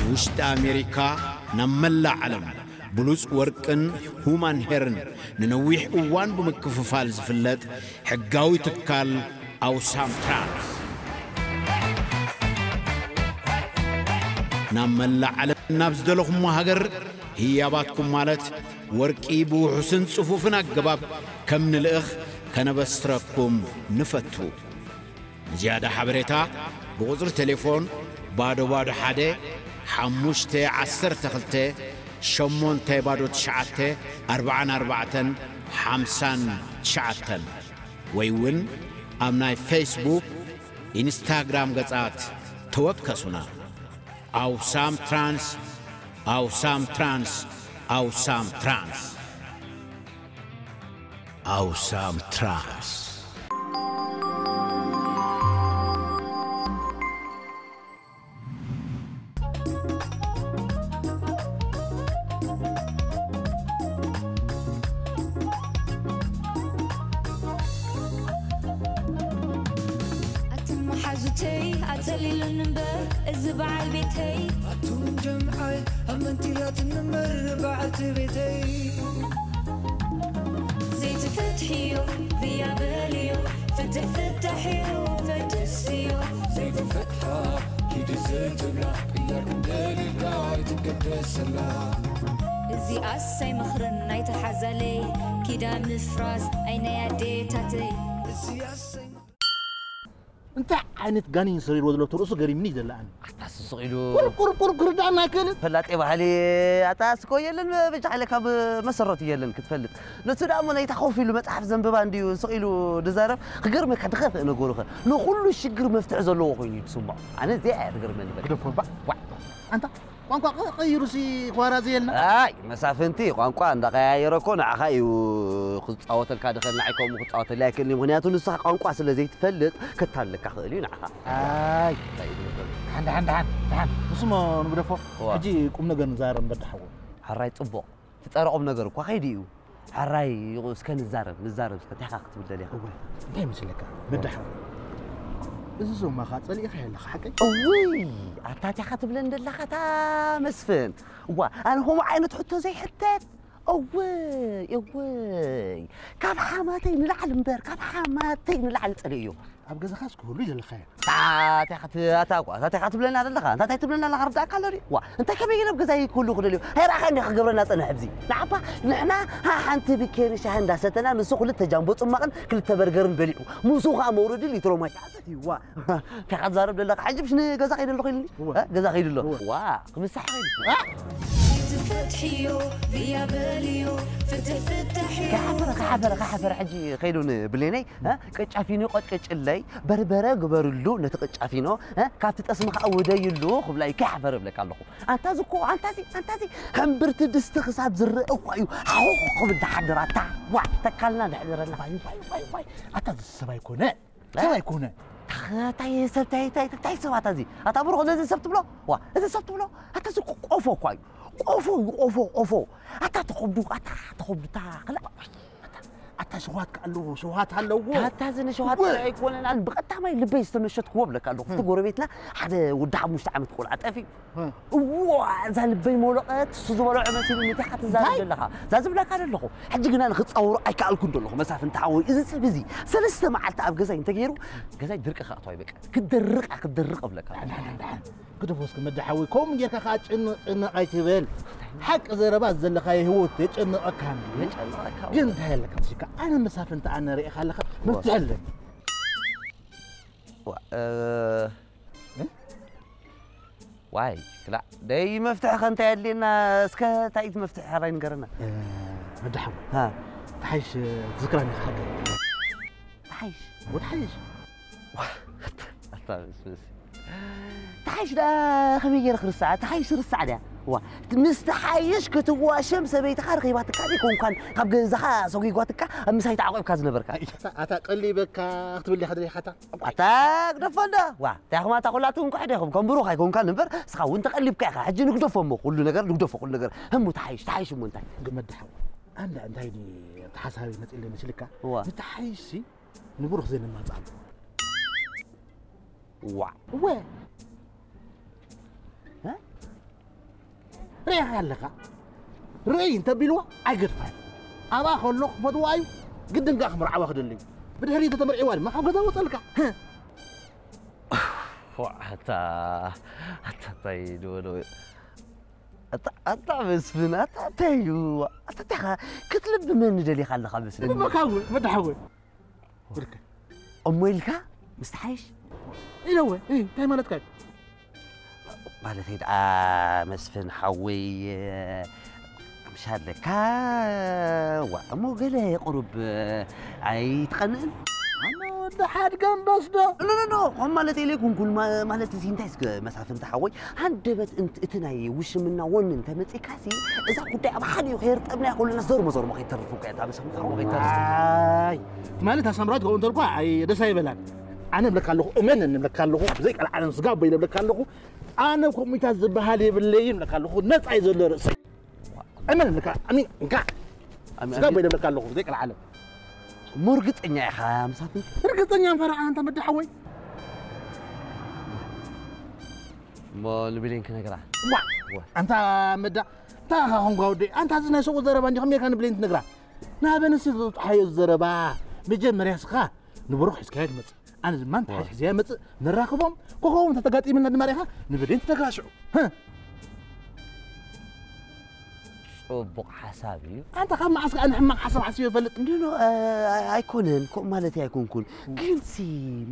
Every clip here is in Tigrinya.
ውሽጢ ኣሜሪካ ናብ መላእ ዓለም ብሉጽ ወርቅን ሁማን ሄርን ንነዊሕ እዋን ብምክፍፋል ዝፍለጥ ሕጋዊ ትካል ኣውሳም ትራንስ። ናብ መላእ ዓለም ናብ ዝደለኹሞ ሃገር ህያባትኩም ማለት ወርቂ ብውሑስን ጽፉፍን ኣገባብ ከም ንልእኽ ከነበስረኩም ንፈቱ። ንዝያዳ ሓበሬታ ብቁጽሪ ቴሌፎን ባዶ ባዶ ሓደ ሓሙሽተ ዓሰርተ ክልተ ሸሞንተ ባዶ ትሽዓተ ኣርብዓን ኣርባዕተን ሓምሳን ትሽዓተን ወይ እውን ኣብ ናይ ፌስቡክ፣ ኢንስታግራም ገጻት ተወከሱና። ኣውሳም ትራንስ፣ ኣውሳም ትራንስ፣ ኣውሳም ትራንስ። ኣውሳም ትራንስ። ኣቱም መሓዙተይ ኣጸሊሉኒ እምበር እዚ በዓል ቤተይ ኣቱም ጀምዓይ ኣመንቲላትኒ እምበር በዓልቲ ቤተይ ዘይትፈትሕዮ ብያ በልዮ ፍትሕ ፍታሕዮ ፈድስዮ ዘይትፈትሓ ኪዲ ዘይትብላ ቅያር ክንደልልካ ኣይትገደሰላ እዚኣስ ኣይመኽርን ናይቲ ሓዛለይ ኪዳን ምፍራስ ኣይ ናይ ኣዴታተይ እዚኣስ ኣይመኽርን እንታይ ዓይነት ጋኒን ሰሪርዎ ዘሎ እቲ ርእሱ ገሪምኒ እዩ ዘለኣኒ። ኣታ ስቕ ኢሉ ቁርብ ቁርብ ቁርብ ክርዳእና ኣይክእልን። ፈላጤ ባህሊ ኣታ ስኮ የለን በጃ ሓይለ ካብ መሰረቱ የለን ክትፈልጥ። ንሱ ደኣ እሞ ናይታ ኮፍ ኢሉ መጽሓፍ ዘንብባ እንድዩ ስቕ ኢሉ ዝዛረብ። ክገርመካ ድኸፍእ ነገሩ ኸ ንኹሉ ሽግር መፍትሒ ዘለዎ ኮይኑ እዩ ዝስምዖ። ኣነ እዚኣ እያ ትገርመኒ በል። ግደፎ እባ። ዋዕ። ኣንታ ቋንቋ ቀ- ቀይሩ ሲ ክዋራዘየልና። ኣይ መሳፍንቲ ቋንቋ እንዳቀያየረ እኮ ንዓኻ እዩ ክፃወተልካ ድኸል ንዓይ ከምኡ ክፃወተልይ ኣይክእልን እዩ ምክንያቱ ንስኻ ቋንቋ ስለ ዘይትፈልጥ ከታልለካ ክእል እዩ ንዓኻ ኣይ ሓን ሓን ሓን ሓን ንስሞ ንግደፎ እዋ። ሕጂ ቁም ነገር ንዛረብ በዳ ሓዎ ሕራይ ፅቡቕ ትፀረ ቁም ነገር እኳ ከይዲ እዩ ሕራይ እስከ ንዛረብ ንዛረብ እስከ እንታይ ኢኻ ክትብል ደሊኻ እወ እንታይ ይመስለካ በዳ ሓዎ እዚ ዞማኻ ጸሊእኻ ኣለኻ ሓቀይ እውይ ኣታ እንታይ ኢኻ ትብለኒ ደለኻ እታ መስፍን እዋ ኣነ ከምኡ ዓይነት ሕቶ ዘይሕተት እውይ እውይ ካብ ሓማተይ ንላዕሊ እምበር ካብ ሓማተይ ንላዕሊ ጸሊእዮ ኣብ ገዛኻስ ክህሉ እዩ ዘለኻዮ ታቲኻ ኣታ እኳ ታቲኻ ትብለና ዘለኻ እንታይ እንታይ ትብለና ኣለኻ ርዳእካ ኣሎ ድዩ ዋ እንታይ ከመይ ገለ ኣብ ገዛይ ክህሉ ክደልዮ ሃይ ረኣኻ እንዲኻ ክገብረና ጸንሕ ኣብዚ ንዓባ ንሕና ሓንቲ ብኬሪ ሻሂ እንዳሰተና ንሱ ክልተ ጃምቦ ጽማቕን ክልተ በርገርን በሊዑ ምስኡ ከዓ መውረዲ ሊትሮ ማይ ይዋ እንታይ ዛረብ ዘለኻ ሕጂ ብሽ ንገዛ ከይደ ኣለኹ ኢልኒ እወ። እ? ገዛ ከይደ ኣለኹ እወ። ዋ ክምሳሕ ከይዱ ትፈትሕዮ ብያ በልዮ ፍትሕ ፍታሕዮ ከሓፈረ ከሓፈረ ከሓፈረ ሕጂ ከይዱ ንብሌነይ እ? ቅጫ ፊኖ ቀጭቅጭለይ በርበረ ግበርሉ ነቲ ቅጫ ፊኖ እ? ካብቲ ጠስሚ ከዓ ውደይሉ ክብላ እዩ ከሓፈረ እብለካ ኣለኹ ኣንታ ዝኮ ኣንታ ዚ ኣንታ ዚ ሕምብርቲ ድስቲ ክሳብ ዝረአ እኳ እዩ ሓኹ ክብል ዝሓድር ኣታ ዋ ተካልና ድሕድረና ዋይ ዋይ ዋይ ዋይ ኣታ ዝሰብ ኣይኮነ ሰብ ኣይኮነ እንታይ ሰብ እንታይ እንታይ እንታይ ሰብ ኣታ እዚ ኣታ ብሩኽ ነዚ ሰብ ትብሎ ዋ እዚ ሰብ ትብሎ ኣታ እዚ ቆፎ እኳ እዩ ቆፎ እዩ ቆፎ ቆፎ ኣታ ተኸብዱ ኣታ ተኸብዱ እታ ክላ ኣታ ሸዋት ኣለዎ ሸዋት ኣለዎ ኣታ እዚ ንሸዋት ጥራይ ኣይኮነን ኣን ብቐዳማይ ልበይ ዝተመሸትክዎ ብለካ ኣለኹ እቲ ጎረቤትና ሓደ ወዲ ሓሙሽተ ዓመት ቆልዓ ጠፊኡ እዋ እዛ ልበይ መውለቐት እሱ ዝበልዖ መሲሉ እንታይ ኢኻ ትዛረብ ዘለኻ እዛ ዝብለካ ዘለኹ ሕጂ ግና ንክፃወሮ ኣይከኣልኩን ዘለኹ መሳፍንቲ ሓወይ እዚ ፅቢ እዚ ሰለስተ መዓልቲ ኣብ ገዛይ እንተገይሩ ገዛይ ድርቂ ክኣትዋ ይበቃ ክደርቕ ክትደርቕ እብለካ ግደፎ እስኪ መዳ ሓወይ ከምኡ ጌርካ ከዓ ጭንቕ ጭንቕ ኣይትበል ሓቂ ዘረባ ዘለኻዮ ህይወት የጨንቐካ እንድዩ ግን እንታይ ኣለካ ሽካ ኣነ መሳፍንቲ ኣነ ርኢኻ ኣለኻ መፍትሒ ኣለኒ ዋይ ክላእ ደይ መፍትሒ ከ እንታይ ኣድልየና እስከ እንታይ እቲ መፍትሒ ሕራይ ንገረና መዳ ሓወይ ተሓይሽ ትዝክራኒ ሓቂ ተሓይሽ ወድ ሓይሽ ኣታ ምስምስ ተሓይሽ ዳ ከመይ ገይረ ክርስዓ ተሓይሽ ርስዓ ድያ ዋ ምስ ተሓይሽ ክትዋሸም ሰበይትኻ ረኺባትካ ዘይኮንኳን ካብ ገዛኻ ሰጒጓትካ ኣብ ምሳይ ተዓቆብካ ዝነበርካ ኣታ ቀሊበካ ክትብል ኢኻ ደሊኻታ ኣታ ግደፎ እንዳ ዋ እንታይ ኹም ኣታ ኩላትኩም ኩሕደ ኢኹም ከም ብሩኽ ኣይኮንካን እምበር እስኻ እውን ተቐሊብካ ኢኻ ሕጂ ንግደፎ እሞ ኩሉ ነገር ንግደፎ ኩሉ ነገር ህሙ ተሓይሽ ተሓይሽ እሞ እንታይ ግመድ ሓው ኣንዳ እንታይ ድዩ ተሓሳቢ መፅእለ መስልካ ዋ ንተሓይሽ ንብሩኽ ዘይንማፃሉ ዋ እወ እ? ርኢኻ ኣለኻ? ርእይ እንተቢልዋ ኣይገድፋን። ኣብኣ ከሎ ክፈትዋ እዩ፣ ግድን ከኣ ክምርዓዋ ክደሊ እዩ። ብድሕሪ ተተመርዒዋ ድማ ካብ ገዛ ወጸልካ። ኣታ ኣታ እንታይ ዝበሎ ኣታ ኣታ መስፍን ኣታ እንታይ እዩ ኣታ እንታይ ክትልብመኒ ደሊኻ ኣለኻ መስፍን መካወ መዳሓወ ብልከ እሞ ኢልካ ምስ ተሓይሽ ኢለወ እንታይ ማለትካ እዩ ማለተይ ደኣ መስፍን ሓወይ ምሻለካ ዋ እሞ ገለ ቁሩብ ኣይትቐንእን ኣነ ወዲ ሓድገ ኣንበስ ዶ ኖ ኖ ኖ ከም ማለት ኢለ ይኩንኩን ማለት እዚ እንታይ እስከ መሳፍንቲ ሓወይ ሃንደበት እቲ ናይ ውሽምና ወኒ እንተመፂካሲ እዛ ጉዳይ ኣብ ሓዲኡ ከየርጠብናያ ኩልና ዘርሞ ዘርሞ ከይተርፍ እኮ እያ እታ መሳፍንቲ ሓወይ ከይተርፍ ኣይ ማለት ኣሳምራዊት ከምኡ እንተልኳ ኣይ ደስ ኣይበላን ኣነ እብለካ ኣለኹ እመን እብለካ ኣለኹ ብዘይ ቃል ዓለም ስጋ ኣቦይ እብለካ ኣለኹ ኣነ ኮሚታት ዝበሃል የብለይን እብለካ ኣለኹ ነፃ እዩ ዘሎ ርእሰይ እመን እብለካ ኣሚን እንካ ስጋ ኣቦይ እብለካ ኣለኹ ብዘይ ቃል ዓለም እሞ ርግፀኛ ኢኻ መሳፍንቲ ርግፀኛ እንፈራ ኣንታ መዳ ሓወይ እሞ ንብሌን ክነግራ ዋ ኣንታ መዳ እንታይ ኢኻ ኾንካ ወደይ ኣንታ እዚ ናይ ሰብኡ ዘረባ እንዲ ከመይ ኢልካ ንብሌን ትነግራ ናበ ንሲ ዘውፅሓዮ ዘረባ መጀመርያ ስኻ ንብሩኽ ሒዝካዮ ትመፅእ ኣነ ድማ እንታይ ሒዝያ መፅእ ንራኽቦም ኮኸቦም እንተተጋጢምና ድማ ሪኻ ንብሌን ትነግራ ሽዑ ፅቡቕ ሓሳብ እዩ ኣንታ ካብ መዓስ ከኣ ንሕማቕ ሓሳብ ሓሲበ ይፈልጥ ኖ ኣይኮነን ከምኡ ማለት ኣይኮንኩን ግንሲ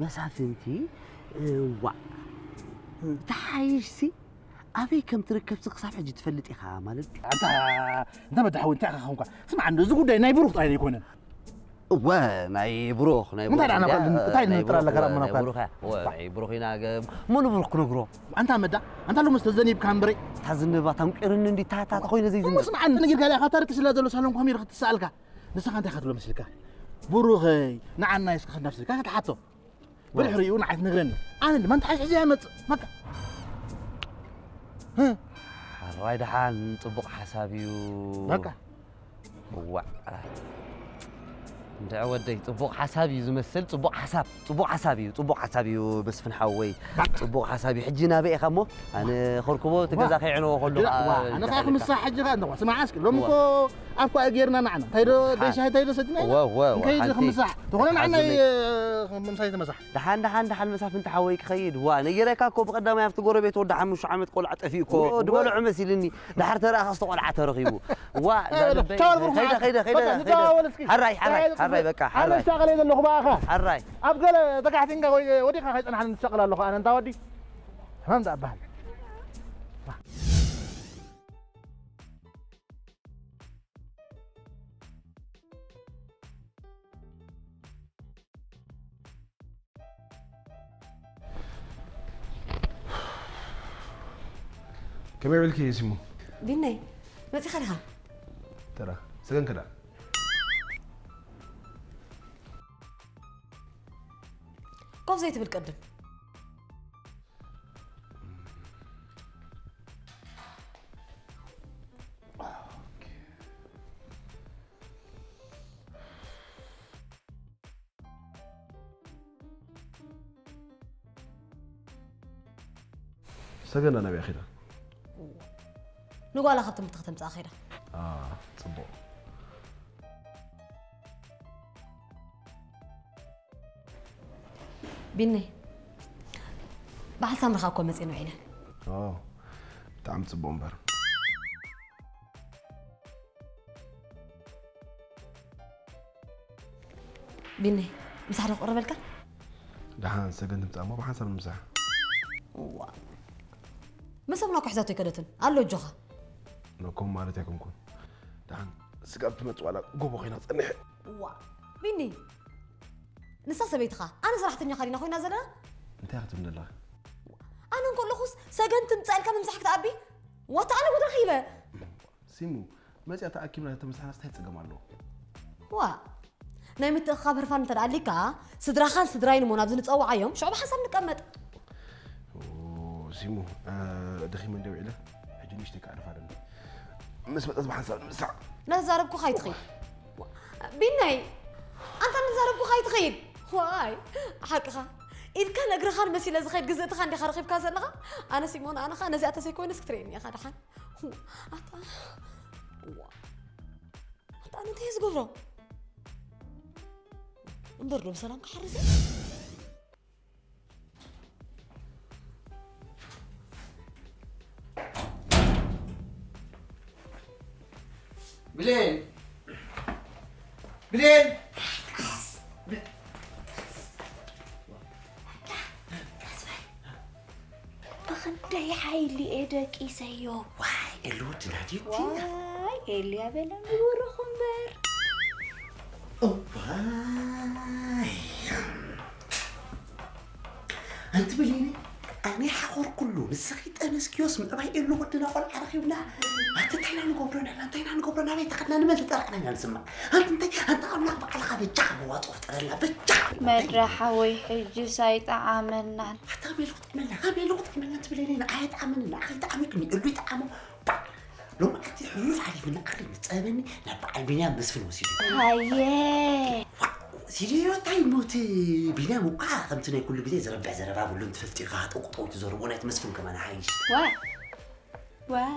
መሳፍንቲ ዋዕ ተሓይሽሲ ኣበይ ከም ትርከብሲ ክሳብ ሕጂ ትፈልጥ ኢኻ ማለት ኣንታ እንተ መዳሓዊ እንታይ ኢኻ ኾንካ ስማዕ እንዶ እዚ ጉዳይ ናይ ብሩኽ ጥራይ ኣይኮነን እወ ናይ ብሩኽ ናይ እንታይ ደኣ እንታይ ንጥራ ኣለካ ደኣ መናኳ ናይ ብሩኽ ኢና እሞ ንብሩኽ ክነግሮ ኣንታ መዳ ኣንታ ሎምስ ተዘኒብካ እምበረይ እታ ዝንባ ታንቂርኒ እንዲ ታታ ኮይነ ዘይዝንብ ስማዕ ነጊርካ ኢኻ ታሪክ ስለ ዘሎ ሳሎን ኮሚር ክትሰኣልካ ንስኻ እንታይ ክትብሎ መስልካ ብሩኸይ ንዓና እስካ ክንዳብ ስልካ ክትሓቶ ብድሕሪኡ ንዓይ ትነግረኒ ኣነ ድማ እንታይ ሕዚ ይመጽእ በቃ ሕራይ ደሓን ጽቡቕ ሓሳብ እዩ በቃ ዋዕ እንድዒ ወደይ ጽቡቕ ሓሳብ እዩ ዝመስል ጽቡቕ ሓሳብ ጽቡቕ ሓሳብ እዩ ጽቡቕ ሓሳብ እዩ መስፍን ሓወይ ጽቡቕ ሓሳብ እዩ ሕጂ ናበይ ኢኻ እሞ ኣነ ኸርክቦ እቲ ገዛ ከይዕነዎ ከሎ ኣነ ከዓ ክምሳሕ ሕጂ ከዓ እንደኳ ስማዕ እስኪ ሎሚ እኮ ኣፍኳ ጌርና ንዓና እንታይ ዶ ደሻ እንታይ ዶ ሰድና እንታይ ዶ ክምሳሕ ዝኾነ ንዓና ምሳይ ተመሳሕ ደሓን ደሓን ደሓን መሳፍንቲ ሓወይ ክኸይድ ዋ ነጊረካ እኮ ብቐዳማይ ኣብቲ ጎረቤት ወዲ ሓሙሽተ ዓመት ቆልዓ ጠፊኡ እኮ ዝበልዑ መሲልኒ ደሓር ተረኣኻ ዝተቆልዓ ተረኺቡ ዋ ኸይደ ኸይደ ኸይደ ሓራይ ሓራይ ሓራይ በቃ ሓራይ ሓራይ ዘለኹ ብኣኻ ሓራይ ኣብ ገለ ተጋሕቲንካ ወዲኻ ከይጸናሕኒ ትሰቕል ኣለኹ ኣነ እንታ ወዲ ሕማም ደኣ በሃል ከመይ ውዒልኪ ሲሙ? ቢነይ መጺኻ ዲኻ? ተራ ሰገን ከዳ ኮፍ ዘይትብል ቅድም ሰገና ናበይ ኺዳ? ንጓላ ካብ ትምህርቲ ከተምፅኣ ኸይዳ። ፅቡቕ። ቢነይ በዓል ሳምሪ ከዓ እኮ መፅኤን ውዒለን። ብጣዕሚ ፅቡቕ እምበር። ቢኒ ምሳሕ ዶ ክቕርበልካ? ደሓን ሰገን ትምፃእ እሞ ብሓንሳብ ንምሳሕ። ዋ መሰምና እኮ ሒዛቶ ኣይከደትን ኣሎ እጆኻ። ነኮም ማለት ኣይኮንኩን። ደሓን ስጋብ ትመፅእ ዋላ ጎቦ ኮይና ፀንሐ። ዋ ቢኒ ንሳ ሰበይትኻ ኣነ ሰራሕተኛኻ ዲና ኮይና ዘለና? እንታይ ክትብል ኣለኻ? ኣነ እንከለኹስ ሰገን ትምፃእልካ ምምሳሕ ክትኣቢ ዋታ ኣነ ጉድረኺበ። ሲሙ መፅያ ተኣኪብና ተተመሳሕናስ እንታይ ፀገም ኣለዎ? ዋ ናይ ምትእኽኻብ ህርፋን እንተ ኣሊካ ስድራኻን ስድራይን እሞ ናብዚ ንፀውዓዮም ሽዑ ብሓሳብ ንቀመጥ። ሲሙ ደኺመ እንደ ውዒለ ሕጂ ንእሽተይ ከዕርፍ ኣለኒ። ምስ መፀት ብሓንሳብ ንምሳዕ። ናተዛረብኩኻ ኣይትኸይድ። ቢናይ ኣንታ ናተዛረብኩኻ ኣይትኸይድ። ዋይ ሓቅኻ ኢድካን እግርኻን መሲለ ዝኸይድ ግዝእትኻ እንዲኻ ረኺብካ ዘለኻ። ኣነ ሲሞን ኣነኻ ነዚኣ ተዘይኮይነስ ክትርእየኒ ኢኻ ደሓን። ኣታ ዋ ኣታ ኣነ እንታይ እየ ዝገብሮ? እምበር ዶ ብሰላም ክሓርስ? ብሌን፣ ብሌን። ብኽንደይ ሓይሊ እየ ደቂሰዮ። ዋይ፣ ኤሉ ወድና ድዩ? ቲና። ዋይ፣ ኤልያ በለ ንብሩኽ እምበር። እዋይ። ኣንቲ ብሌኒ፣ ኣነ ሓኾርኩሉ፣ ንስኺ ጠነስክዮስ ምዕባይ ኤሉ ወድና ቆልዓ ረኺብና። ኣንቲ እንታይ ኢና ንገብሮ ንሕና? እንታይ ኢና ንገብሮ? ናበይ ተኸድና ንመን ተጠራዕና ኢና ንስማዕ? ኣንቲ እንታይ፣ ኣንቲ ኣምላኽ ባዕልኻ በጃኻ መዋጽኦ ፍጠረልና፣ በጃኻ። መድራ ሓወይ፣ ሕጅስ ኣይጠዓመናን። ኣታ ከመይ ኢሉ ክጥዕመልና? ከመይ ኢሉ ክጥዕመልና ትብለኒ? ንዓይ ኣይጠዓመንን፣ ንዓኺ ይጠዓመክኒ፣ ኤሉ ይጠዓሞ። ባ! ሎማዓንቲ ሕሉፍ ሓሊፉ ንዓኺ ንጸበኒ ናብ በዓል ቢንያም መስፍን ወሲዱ። ሃየ! ዋ! ሲድዮ እንታይ ሞት ቢንያም እኳ ከምቲ ናይ ኩሉ ግዜ ዝረብሕ ዘረባ ብሉን ትፈልጢ ኢኻ፣ ጠውቁ ጠውቂ ዘረብኡ ናይቲ መስፍን ከማን ሓይሽ። ዋይ! ዋይ!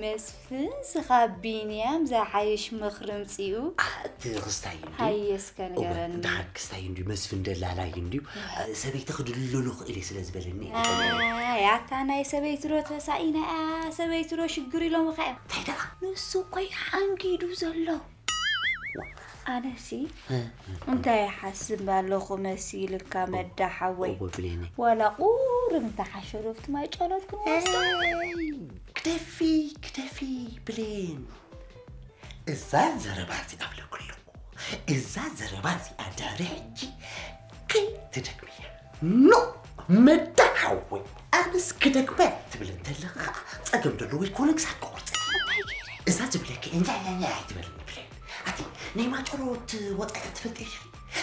መስፍን ስኻብ ቢንያም ዝሓይሽ ምኽሪ ምጺኡ። ኣቲ ክስታይ እንዲ። ሃየ እስከ ንገረኒ። እወ፣ ደሓን ክስታይ እንዲ፣ መስፍን ደላላይ እንዲ። ሰበይቲ ክድልሎ ክእል እየ ስለ ዝበለኒ እየ። ኣይ፣ ኣታ ናይ ሰበይቲ ዶ ተሳኢና እያ? ሰበይቲ ዶ ሽግር ኢሎምኻ እዮም? እንታይ ደኣ? ንሱ እኮ እዩ ሓንጊዱ ዘሎ። ኣነሲ እንታይ ይሓስብ ኣለኹ መሲልካ መዳ ሓወይ? እወ ብሌነይ። ዋላ ቁሩብ እንተሓሸ ዶ ኣብቲ ማይ ጨሎት ክንወስዶ? ኣይ፣ ግደፊ፣ ግደፊ ብሌን። እዛ ዘረባ እዚኣ እብለኪ ኣለኹ። እዛ ዘረባ እዚኣ ድሕሪ ሕጂ ከይትደግምያ። ኖ! መዳ ሓወይ፣ ኣነስ ክደግማ እየ ትብል እንተለኻ ኸኣ ጸገም ደለዎ ይኮነ ክሳድ ክቆርጽ እየ። እንታይ ገይረ? እዛ ዝብለኪ እንጃ እንጃ እንጃ ኣይትበልኒ ብሌን። ኣቲ ናይ ማጨሎት ወጻኢታት ትፈልጢ ዲኺ?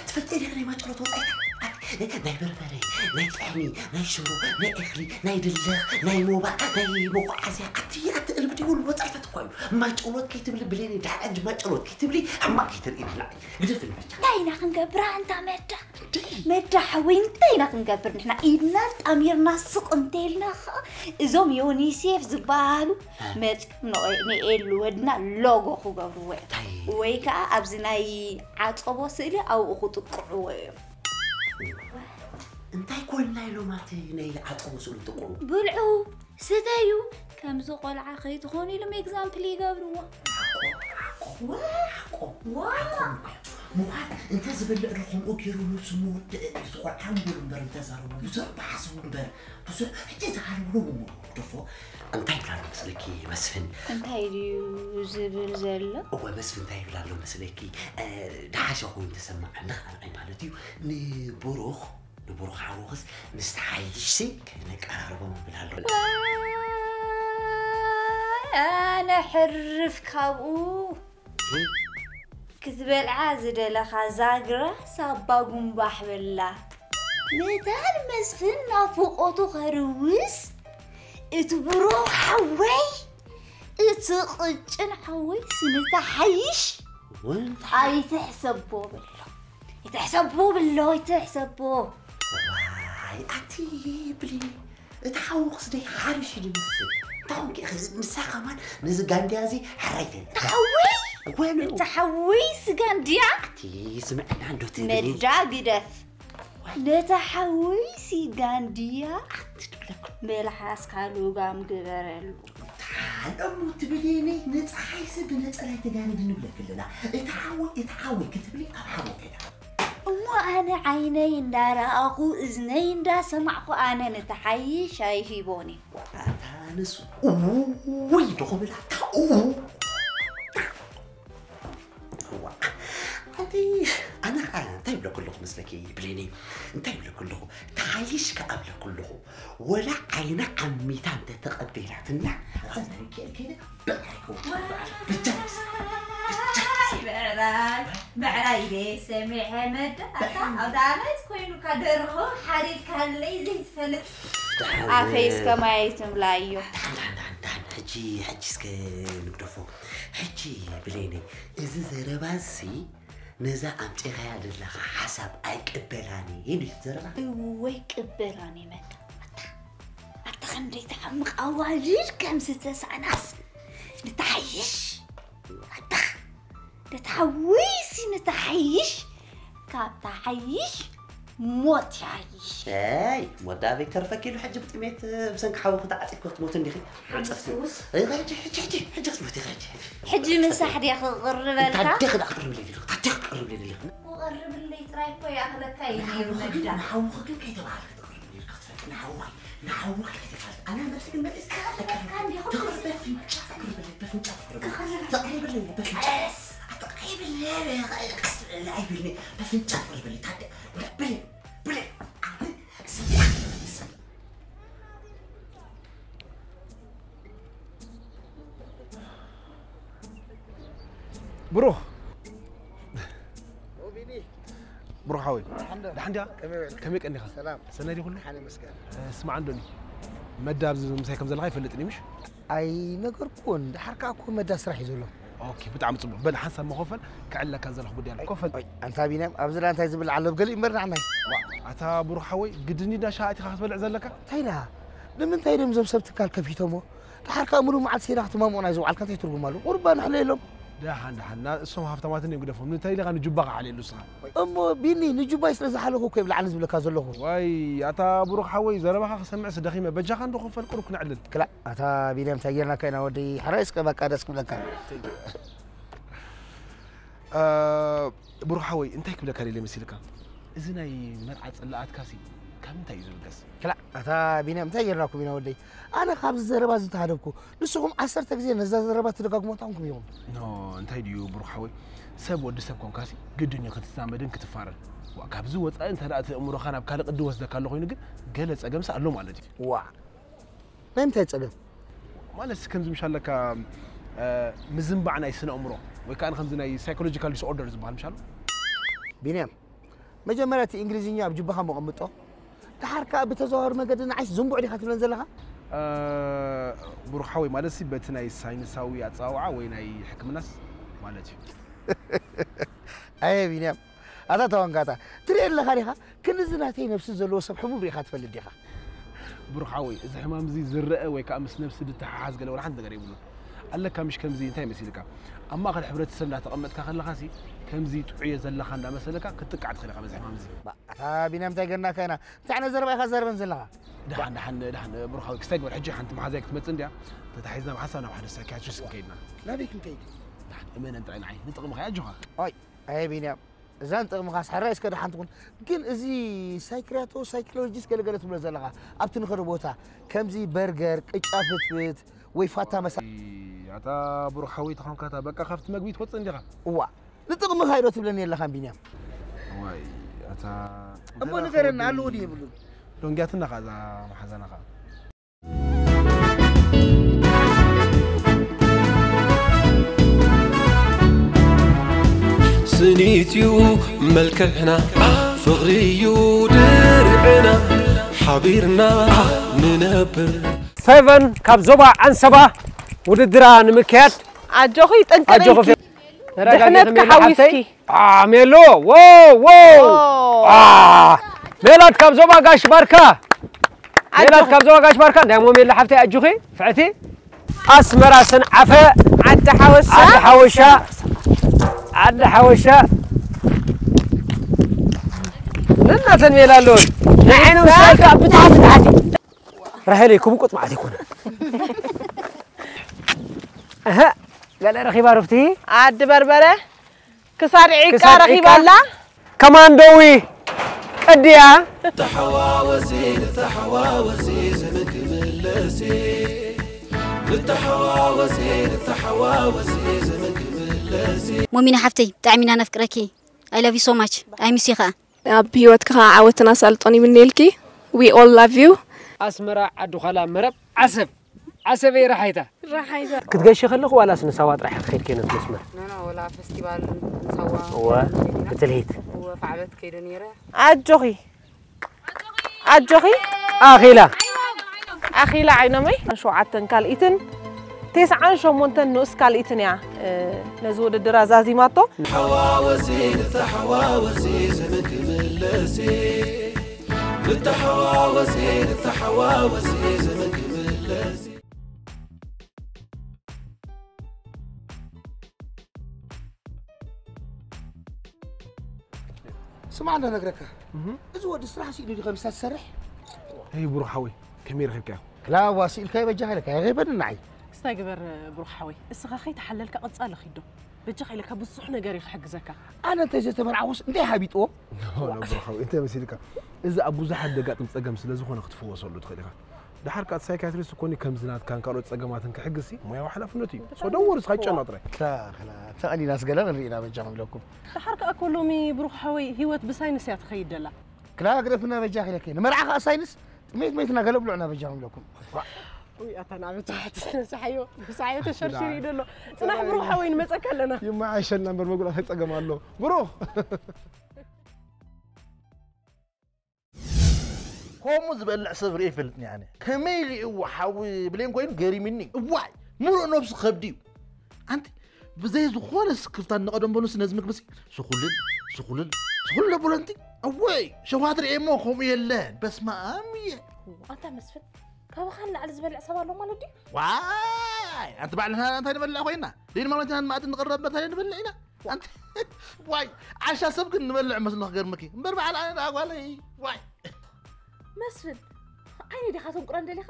ትፈልጢ ዲኺ ናይ ማጨሎት ወጻኢታት? ኣቲ ናይ በርበረ፣ ናይ ጥሕኒ፣ ናይ ሽሮ፣ ናይ እኽሊ፣ ናይ ድለኽ፣ ናይ ሞባእ፣ ናይ መጓዓዝያ፣ ኣቲ ኣቲ እልብዲ ኩሉ ወጻኢታት እኳ እዩ። ማጨሎት ከይትብሊ ብሌን፣ ድሓር ሕጂ ማጨሎት ከይትብሊ ሕማቕ ከይተርእይኒ ንዓይ። ግደፍኒ በጃ። እንታይ ኢና ክንገብር ኣንታ መዳ? መዳ ሓወይ እንታይ ኢና ክንገብር ንሕና? ኢድና ጣሚርና ስቕ እንተኢልና ኸኣ እዞም ዮኒሴፍ ዝበሃሉ መጺኦም ንኤሉ ወድና ሎጎ ክገብርዎ እዮም። ወይ ከኣ ኣብዚ ናይ ዓጸቦ ስእሊ ኣብኡ ክጥቅዕዎ እዮም። እንታይ ኮንና ኢሎም ኣብቲ ናይ ዓጸቦ ስእሊ ጥቅዑ? ብልዑ ስተዩ ከምዚ ቆልዓ ከይትኾኑ ኢሎም ኤግዛምፕል ይገብርዎ። ምዃን እንተ ዝበልዕ ዶ ከምኡ ገይሩ ነብሱ ምውድእ እዩ። እዚ ቆልዓ ንበሉ እምበር እንተዛረቡ ብዙሕ ብሓስቡ እምበር ብዙሕ ሕጂ ዝሃለውሎ ብምውድፎ እንታይ ይብላሉ መስለኪ መስፍን? እንታይ ድዩ ዝብል ዘሎ? እወ መስፍን እንታይ ይብላ ኣሎ መስለኪ? ደሓሸ ኮይኑ ተሰማዓኒ ከኣ ንዓይ ማለት እዩ ንብሩኽ ንብሩኽ ሓውኽስ ምስቲ ሓይልሽሲ ከነቀራርቦም ይብል ኣሎ። ኣነ ሕርፍ ካብኡ ክትበልዓ ዝደለኻ ዛግራ ሳባ ጉምባሕ በላ። መታን መስፍን ናፍቖቱ ከርውስ እቲ ብሩኽ ሓወይ እቲ ቅጭን ሓወይ ስንታ ሓይሽ ኣይትሕሰቦ በሎ። ይትሕሰቦ ብሎ ይትሕሰቦ። ዋይ ኣቲ ብሊ እቲ ሓውኽስ ደይ ሓሪሽ እዩ ዝመስል። እንታይ ኮንኪ ኢኺ ንሳ ከማን ነዚ ጋንድያ እዚ ሕራይ ተይላ። ሓወይ ወይኑ እቲ ሓወይስ ጋንድያ ኣቲ ስምዕና እንዶ ትብሊ። መዳ ግደፍ። ነታ ሓወይሲ ጋንድያ ኣቲ ትብለኩም። መልሓስካ ልጋም ግበረሉ። ተሓለሙ ትብልኒ ንፀሓይሲ ብነፀላይ ተጋርዲ ንብለኪ ኣለና። እቲ ሓወይ እቲ ሓወይ ክትብሊ ኣብ ሓወይ ከይዳ። እሞ ኣነ ዓይነይ እንዳረኣኹ እዝነይ እንዳሰማዕኹ ኣነ ንተሓይሽ ኣይሂቦን እየ። ኣታ ንሱ እውይ ዶ ክብል ኣታ እው እዋ ኣቲ ኣነ ኸዓ እንታይ ይብለኩ ኣለኹ መስለኪ ብሌኒ እንታይ ይብለኩ ኣለኹ ተሓይሽ ከኣ ብለኩ ኣለኹ ወላ ዓይና ዓሚታ እንተተቐቢላትና ኣዘንኪ ከይደ ብዕራይ ከውፅእ ብዕራይ ብቻ ብቻ ብዕራይ ብዕራይ ኢለ ሰሚዐ መዳ ኣታ ኣውደ ዓመት ኮይኑካ ደርሆ ሓሪድካለይ ዘይትፈልጥ ኣፈይ እስከ ማየት ምልኣዮ ሕጂ ሕጂ እስከ ንግደፎ ሕጂ ብሌነይ እዚ ዘረባሲ ነዛ ኣምጺኻያ ዘለኻ ሓሳብ ኣይቅበላን እየ ኢሉ ዘረባ እወ ይቅበላን እየ መዳ ኣታ ኣታ ክንደይ ተሓምቕ ኣዋልድ ከም ዝተሳእናስ ንተሓይሽ። ኣታ፣ ንተሓዊሲ ንተሓይሽ። ካብ ተሓይሽ ሞት ይሓይሽ። ኣይ፣ ሞት ደኣ በይተርፈኪ ኢሉ ሕጂ ብጥሜት ብሰንኪ ሓዊ ክተዓጺፍኪ ክትሞቲ እንዲኺ። ሕንጸፍቲ። ኣንሱስ። ኣይ፣ ሕጂ፣ ሕጂ፣ ሕጂ፣ ሕጂ ክትሞቲ ኢኺ ሕጂ። ሕጂ ምሳሕ ድየ ክቕርበልካ? ታዲያ ክዳ ክቕርብለይ ኢሉ፣ ታዲያ ክቕርብለይ ኢሉ። ክቐርብለይ ጥራይ እኮ ይኣኽለካ እዩ ነይሩ መግዳ። ንሓውኺ ግን ከይተባህልኪ ትቕርብለይ ኢሉ ክትፈልጢ፣ ንሓውኺ፣ ንሓውኺ ከይተባህልኪ። ኣነ መልሲ ግን መሊስካ ኣለካ። ክቐርበልካ እንዲኹም። ትቕርበ ፍንጫ ትቕርብለይ፣ በፍንጫ ትቕርብለይ። ተቕሪብለይ፣ በፍንጫ። ተቕሪብለይ፣ ቀስ በሊ፣ ኣይብልኒ። በፍንጫ ትቕርብለይ። ታዲያ፣ ብለይ፣ ብለይ። ኣነ፣ ስለ፣ ስለ። ብሩኽ። ኦ፣ ቢኒ። ብሩኽ ሓወይ። ደሓን ዶ? ደሓን ዲኻ? ከመይ ውዒልካ? ከመይ ቀኒኻ? ሰላም። ሰናይ ድዩ ኩሉ? ደሓን ይመስገን። እ፣ ስማዕ እንዶኒ። መዳ ኣብዚ ምሳይ ከም ዘለኻ ኣይፈልጥን እዩ፣ ምሽ? ኣይነገርኩን። ደሓር ከኣ እኮ መዳ ስራሕ እዩ ዘሎ። ኦኬ፣ ብጣዕሚ ጽቡቕ። በል፣ ሓንሳብ መኾፈል ክዕለካ ዘለኹ ጉዳይ ኣሎ። ኮፈል። ኦይ፣ ኣንታ ቢንያም፣ ኣብዚ ደኣ እንታይ ዝብል ኣሎ? ገሊኡ እምበር ንዓናይ። ዋ፣ ኣታ ብሩኽ ሓወይ፣ ግድን ዳ ሻሂ ኣቲኻ ክትበልዕ ዘለካ? እንታይ ደኣ? ንምንታይ ድዮም እዞም ሰብ ትካል ከፊቶሞ? ደሓር ከኣ ምሉእ መዓልቲ ሴና ክትማምቑ ናይ ዝውዓልካ እንታይ ትርጉም ኣለዎ? ቁርባ ንሕለየሎም። ደሓን፣ ደሓን። ና-፣ እሶም ሃፍታማትን እዮም ግደፎም። ንምንታይ ኢልኻ ንጁባኻ ሓልየሉ ንስኻ? እሞ ቢኒ፣ ንጁባይ ስለ ዝሓለኹ እኮ እየ ብላዕሊ ዝብለካ ዘለኹ። ዋይ፣ ኣታ ብሩኽ ሓወይ፣ ዘረባኻ ክሰምዕስ ደኺመ። በጃኻ እንዶ ኮፈል ቁሩብ ክነዕልል። ክላእ፣ ኣታ ቢንያም፣ እንታይ ጌርናካ ኢና ወደይ? ሕራይ እስከ በቃ ደስ ክብለካ። እ፣ ብሩኽ ሓወይ፣ እንታይ ክብለካ ደልየ መሲልካ? እዚ ናይ መርዓ ጽላኣትካሲ ካብ ምንታይ እዩ ዝብገስ? ክላእ፣ ኣታ ቢንያም፣ እንታይ ጌርናኩም ኢና ወደይ? ኣነ ካብዚ ዘረባ እዚ እንተሃደምኩ፣ ንስኹም ዓሰርተ ግዜ ነዛ ዘረባ ትደጋግሞ እንታይ ኮንኩም ኢኹም? ኖ፣ እንታይ ድዩ ብሩኽ ሓወይ? ሰብ ወዲ ሰብ ኮንካሲ ግድን እዩ ክትዛመድን ክትፋረን። ዋ፣ ካብዚ ወጻኢ እንተ ደኣ እቲ ኣእምሮኻ ናብ ካልእ ቅዲ ወስደካ ኣሎ ኮይኑ ግን ገለ ጸገምሲ ኣሎ ማለት እዩ። ዋእ! ናይ ምንታይ ጸገም? ማለትሲ ከምዚ ምሽ ኣለካ፣ እ፣ ምዝንባዕ ናይ ስነ ኣእምሮ ወይ ከኣ ከምዚ ናይ ሳይኮሎጂካል ዲስኦርደር ዝበሃል ምሽ ኣሎ? ቢንያም፣ መጀመርያ እቲ እንግሊዝኛ ኣብ ጁባኻ መቐምጦ፣ ደሓር ከኣ ብተዘዋዋሪ መገዲ ንዓይስ ዝንቡዕ ዲኻ ትብለን ዘለኻ? እ፣ ብሩኽ ሓወይ፣ ማለትሲ በቲ ናይ ሳይንሳዊ ኣጸዋውዓ ወይ ናይ ሕክምናስ ማለት እዩ። ኣየ ቢንያም፣ ኣታ ተዋንጋታ፣ ትሪኦ ኣለኻ ዲኻ? ክንድዚ ናተይ ነብሲ ዘለዎ ሰብ ሕሙም ሪኢኻ ትፈልጥ ዲኻ? ብሩኽ ሓወይ፣ እዚ ሕማም እዚ ዝረአ ወይ ከኣ ምስ ነብሲ ዝተሓሓዝ ገለ ወላ ሓንቲ ነገር የብሉን። ኣለካ ምሽ ከምዚ እንታይ መሲልካ? ኣብ ማእከል ሕብረተሰብ እንዳተቐመጥካ ከለኻሲ ከምዚ ጥዑየ ዘለኻ እንዳመሰለካ ክትጥቃዕ ትኽእል ኢኻ በዚ ሕማም እዚ። ባ፣ ኣታ ቢንያም እንታይ ገርናካ ኢና? እንታይ ዓይነት ዘረባ ኢኻ ትዛረበን ዘለኻ? ደሓን፣ ደሓን፣ ደሓን፣ ብሩኻዊ፣ ክስታይ ግበር። ሕጂ ሓንቲ መሓዛይ ክትመጽእ እንድያ። ተታሒዝና ብሓንሳብ ናብ ሓደ ሳይኪያትሪስት ክንከይድ ኢና። ናበይ ክንከይድ? ደሓን፣ እመነን ጥራይ ንዓይ። ንጥቕምኻ እያ፣ ኣጆኻ። ኦይ፣ ኣየ ቢንያም፣ እዛ ንጥቕምኻስ ሕራይ እስከ ደሓን ትኹን። ግን እዚ ሳይክሪያቶ ሳይኮሎጂስት ገለገለ ትብሎ ዘለኻ፣ ኣብቲ ንኸዶ ቦታ፣ ከምዚ በርገር፣ ቅጫ ፍትፍት፣ ወይ ፋታ መሳ- ኣታ ብሩኽ ሓወይ ተኾንካ፣ እታ በቃ ካብቲ መግቢ ትወጽእ እንዲኻ። እዋ፣ ንጥቕምኻ ኢዶ ትብለኒ የለኻን ቢንያም። ዋይ፣ ኣታ እሞ ንገረኒ፣ ኣለዎ ድዩ የብሉን? ዶንጊያትና ኸኣ እዛ መሓዛና ኸኣ። ስኒትዩ መልክዕና፣ ፍቕሪዩ ድርዕና፣ ሓቢርና ንነብር። ፌቨን ካብ ዞባ ዓንሰባ ውድድራ ንምክያድ ኣጆኺ ጥንቅቕ ኣጆኺ ኢልኪ። ፌ-፣ ተረጋጊ ድሕነትኪ ሜሉ ሓዊስኪ። ሓፍተይ። አ፣ ሜሉ፣ ዎ፣ ዎ። ዎ። አ፣ ሜላት ካብ ዞባ ጋሽ ባርካ። ሜላት ኣጆኺ። ካብ ዞባ ጋሽ ባርካ። ናይ ሞ ሜሉ ሓፍተይ ኣጆኺ፣ ፍዕቲ። ኣስመራ ሰንዓፈ። ዓዲ ሓወሻ። ዓዲ ሓወሻ። ዓዲ ሓወሻ። ነናተን ሜላ ኣለወን። ንዓይነ ውሳልካ ብታሕቲ ታሕቲ። ራሄለይ፣ ክምቁጥ ማለት ኣይኮነን። እህ፣ ገለ ረኺባ ሩፍቲ? ኣዲ በርበረ፣ ክሳድ ዒቃ ክሳድ ዒቃ? ረኺባ ኣላ። ከማንዶዊ ቀድያ። ተሓዋወሲ፣ ተሓዋወሲ፣ ዘመን ክምለሲ። ንተሓዋወሲ፣ ንተሓዋወሲ፣ ዘመን ክምለሲ። ሞሚና ሓፍተይ፣ ብጣዕሚ ኢና ነፍቅረኪ። I love you so much. I miss you ኸኣ። ኣብ ህይወትኪ ኸኣ ዓወትን ኣሳልጦን ይምነየልኪ። We all love you። ኣስመራ ዓዲ ዃላ መረብ ዓሰብ። ዓሰበይ ረሓይታ። ረሓይታ። ክትገሺ ከለኹ ዋላስ ንሳዋ ጥራሕ ከይድኪ ነቲ መስመር? ኖ፣ ኖ፣ ወላ ፈስቲቫል ንሳዋ እወ፣ ከይድና። ብትልሂት። እወ፣ ፋዕበት ከይደ ነይረ። ኣጆኺ። ኣጆኺ። ኣኺላ። ኣኺላ ዓይኖመይ። ሸውዓተን ካልኢትን ተስዓን ሸሞንተን ንኡስ ካልኢትን እያ፣ እ፣ ነዚ ውድድር ኣዛዚማቶ። ተሓዋወሲ፣ ተሓዋወሲ፣ ዘመን ክምለሲ። ንተሓዋወሲ፣ ንተሓዋወሲ፣ ዘመን ክምለሲ። ስማዕ፣ እንዳ ነግረካ፣ እዚ ወዲ ስራሕ ስኢሉ ዲ ከምሳ ዝሰርሕ? ሄይ ብሩኽ ሓወይ፣ ከመይ ረኺብካዮ? ክላዋ ስኢልካ በጃ ኢለካ፣ ይገበኒ ንዓይ። እስታይ ግበር ብሩኽ ሓወይ፣ እስኻ ከይተሓለልካ ቀጻሊ ኺዶ። በጃኻ ኢለካ ብዙሕ ነገር እዩ ክሕግዘካ። ኣነ እንተ ዘይተመርዓኹስ እንታይ ሓቢጥዎ? ብሩኽ ሓወይ፣ እንታይ መሲልካ? እዚ ኣብ ብዙሓት ደጋጥም ጸገም ስለ ዝኾነ ክትፍወሰሉ ትኽእል ኢኻ። ደሓር ከኣ ሳይካትሪስት ኮኒ ከምዚ ናትካን ካልኦት ጸገማትን ክሕግዝሲ ሞያዊ ሓላፍነቱ እዩ። ሶ ደወር እስኻ ይጨነቕ ጥራይ። ክላ ክላ ተቐሊላስ ገለ ክንርኢ ኢና በጃኹም ኢለኩም። ደሓር ከኣ እኮ ሎሚ ብሩኽ ሓወይ ህይወት ብሳይንስ እያ ትኸይድ ደላ። ክላ ግደፍና በጃኺ ኢለኪ። ንመርዓ ከኣ ሳይንስ ጥሜት ሜትና ገለ ብልዑና በጃኹም ኢለኩም። ውይ ኣታ ንኣበጃ ትስተንስሓዮ ምሳዮ ተሸርሽር እዩ ደሎ። ጽናሕ ብሩኽ ሓወይ ንመጸካ ኣለና። ይመዓሸልና እምበር መጉላት ኣይጸገም ኣሎ። ብሩኽ ከምኡ ዝበልዕ ሰብ ርኢ ይፈልጥኒ ኣነ። ከመይ ርእይዎ ሓዊ ብሌን ኮይኑ ገሪምኒ። እዋይ ምሉእ ነብሱ ከብዲ እዩ። ኣንቲ ብዘይ ዝኾነ ስክፍታ ንቐደም በሉስ ነዚ ምግብሲ ስኹልል ስኹልል ስኹልል ለቦሎ ኣንቲ። እወይ ሸዋት ርእየ እሞ ከምኡ የለን። በስመ ኣብ እየ። ኣንታ መስፍን ካባኻ ንላዕሊ ዝበልዕ ሰብ ኣሎ ማለት ድዩ? ዋይ ኣንቲ ባዕልና እንታይ ንበልዕ ኮይና ድን ማለት ኢና ንማእዲ ንቕረብ እንታይ ንበልዕ ኢና። ኣንቲ ዋይ ዓሻ ሰብ ግን ንበልዕ መስሎ ክገርመኪ እምበር በዓል ኣነ ደኣ ጓለይ ዋይ መስፍን ዓይኒ ዲኻ ተንቁረን ደሊኻ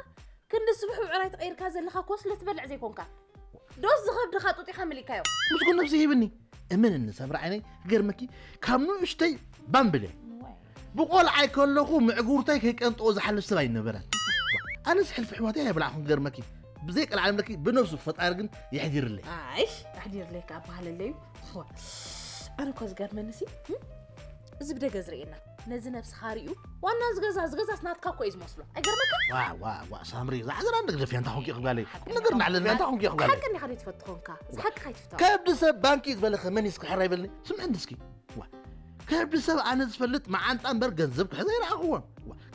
ክንዲ ስቡሕ ብዕራይ ተቐይርካ ዘለኻ ኮስ ለትበልዕ ዘይኮንካ ዶስ ዝኸብድኻ ጡጢኻ መሊእካዮ ምስጉን ነብሲ ሂብኒ እመንኒ ሰምሪ ዓይነይ ክገርመኪ ካብ ንእሽተይ ባምብል እየ ብቆልዓይ ከለኹ ምዕጉርታይ ከይቀንጥኦ ዝሓልፍ ሰብ ኣይነበረን ኣነስ ሕልፊ ኣሕዋተይ ኣይበላዕኹን ክገርመኪ ብዘይ ቀልዓለም ለኪ ብነብሱ ፈጣሪ ግን የሕዲርለይ ኣይሽ ኣሕዲርለይ ከኣ በሃለለዩ ኣነ እኮ ዝገርመኒ ሲ እዚ ብደገ ዝርእየና ነዚ ነብስኻ ርእዩ ዋና ዝገዛ ዝገዛስ ናትካ እኮ እዩ ዝመስሎ ኣይገርመካ ዋ ዋ ዋ ሳምሪ ዝዓዘራ ንግደፍ እያ እንታይ ኮንኪ ክብላለይ ነገር ናዕለልና እንታይ ኮንኪ ክብላለይ ሓቂ እንዲኻ ዶ ትፈትኾንካ እዚ ሓቂ ካይትፍትሖ ከብዲ ሰብ ባንኪ ዝበለኸ መን እዩ እስኪ ሕራይ በልኒ ስምዕንዲ እስኪ ዋ ከብዲ ሰብ ኣነ ዝፈልጥ መዓንጣ እምበር ገንዘብ ክሕዘ ይረኣኽዎን